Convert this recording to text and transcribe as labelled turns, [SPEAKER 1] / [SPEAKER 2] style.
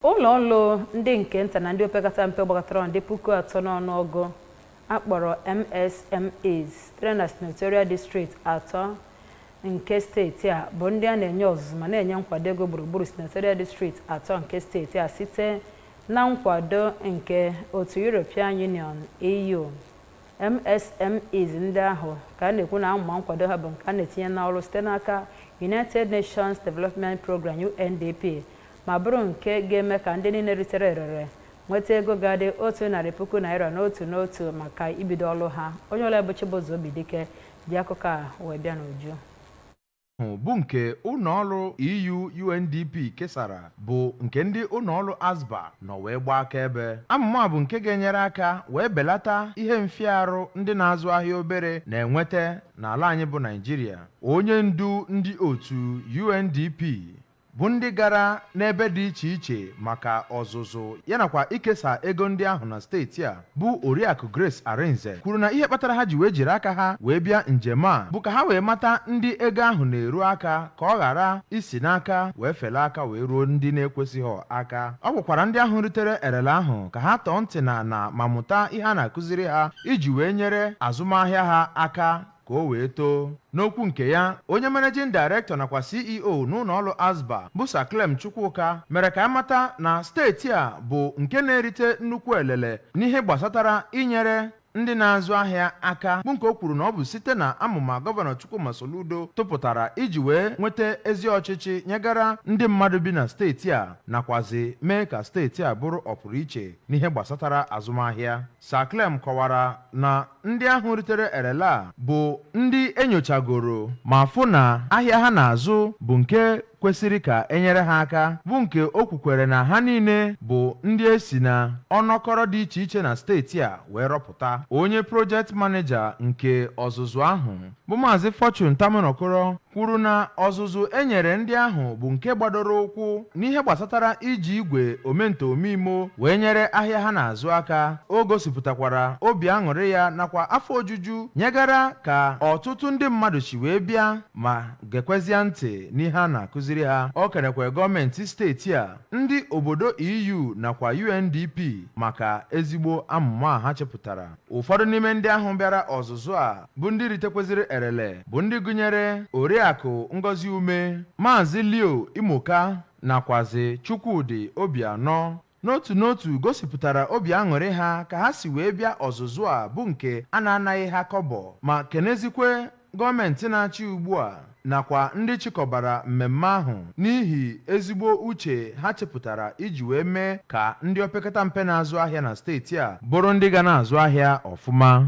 [SPEAKER 1] Ụlọ ọrụ ndị nke nta na ndị opekata mpe gbakọtara ndị 3000 n'ọnụọgụ akpọrọ MSMEs sitere na senatorial district atọ nke steeti a bụ ndị a na-enye ọzụzụ ma na-enye nkwado ego gburugburu senatorial district atọ nke steeti a site na nkwado nke otu European Union, EU. MSMEs ndị ahụ ka a na-ekwu na amụma nkwado ha bụ nke a na-etinye n'ọrụ site n'aka United Nations Development Programme, UNDP, ma bụrụ nke ga-eme ka ndị niile ritere erere nweta ego ga-adị ₦100,000 n'otu n'otu maka ibido ọrụ ha. Onye ọrụ bụ Chibụzọ Obidike ji akụkọ a wee bịa n'uju.
[SPEAKER 2] Ahụ bụ nke ụlọọrụ EU UNDP kesara bụ nke ndị ụlọọrụ ASBA nọ wee gbaa akaebe. Amụma bụ nke ga-enyere aka wee belata ihe mfịarụ ndị na-azụ ahịa obere na-enweta n'ala anyị bụ Naịjirịa. Onye ndu ndị otu UNDP bụ ndị gara n'ebe dị iche iche maka ọzụzụ ya nakwa ikesa ego ndị ahụ na steeti a, bụ Oriakụ Grace Arinze, kwuru na ihe kpatara ha ji wee jiri aka ha wee bịa njem a bụ ka ha wee mata ndị ego ahụ na-eru aka, ka ọ ghara isi n'aka wee fele aka wee ruo ndị na-ekwesịghị aka. Ọ gwakwara ndị ahụ ritere erele ahụ ka ha tọọ ntị n'ala ma mụta ihe a na-akụziri ha iji wee nyere azụmahịa ha aka ka o wee too. N'okwu nke ya, onye managing director nakwa CEO n'ụlọ ọrụ ASBA, bụ Sir Clem Chukwuka, mere ka amata na steeti a bụ nke na-erite nnukwu elele n'ihe gbasatara inyere ndị na-azụ ahịa aka, bụ nke o kwuru na ọ bụ site na amụma Gọvanọ Chukwuma Soludo tụpụtara iji wee nweta ezi ọchịchị nyegara ndị mmadụ bi na steeti a, nakwazi mee ka steeti a bụrụ ọpụrụiche n'ihe gbasatara azụmahịa. Sir Clem kọwara na ndị ahụ ritere erele a bụ ndị enyochagoro ma fụ na ahịa ha na-azụ bụ nke kwesịrị ka enyere ha aka, bụ nke o kwukwere na ha niile bụ ndị esi na ọnọkọrọ dị iche iche na steeti a wee rọpụta. Onye project manager nke ọzụzụ ahụ, bụ Maazị Fortune Tamunokoro, kwuru na ọzụzụ e nyere ndị ahụ bụ nke gbadoro ụkwụ n'ihe gbasatara iji igwe omento omimo wee nyere ahịa ha na-azụ aka. O gosipụtakwara obi aṅụrị ya nakwa afọ ojuju nyegara ka ọtụtụ ndị mmadụ si wee bịa ma gekwezie ntị n'ihe a na-akụziri ha. O kenekwe gọọmenti steeti a, ndị obodo EU nakwa UNDP maka ezigbo amụma a ha chepụtara. Ụfọdụ n'ime ndị ahụ bịara ọzụzụ a bụ ndị ritekweziri erele bụ ndị gụnyere Oriakụ Ngozi Ume, Maazị Leo Imoka nakwazi Chukwudị Obianọ. N'otu n'otu gosipụtara obi aṅụrị ha ka ha si wee bịa ọzụzụ a bụ nke a na-anaghị ha kọbọ, ma kenezikwe gọọmenti na-achị ugbu a nakwa ndị chịkọbara mmemme ahụ n'ihi ezigbo uche ha chepụtara iji wee mee ka ndị opekata mpe na-azụ ahịa na steeti a bụrụ ndị ga na-azụ ahịa ọfụma.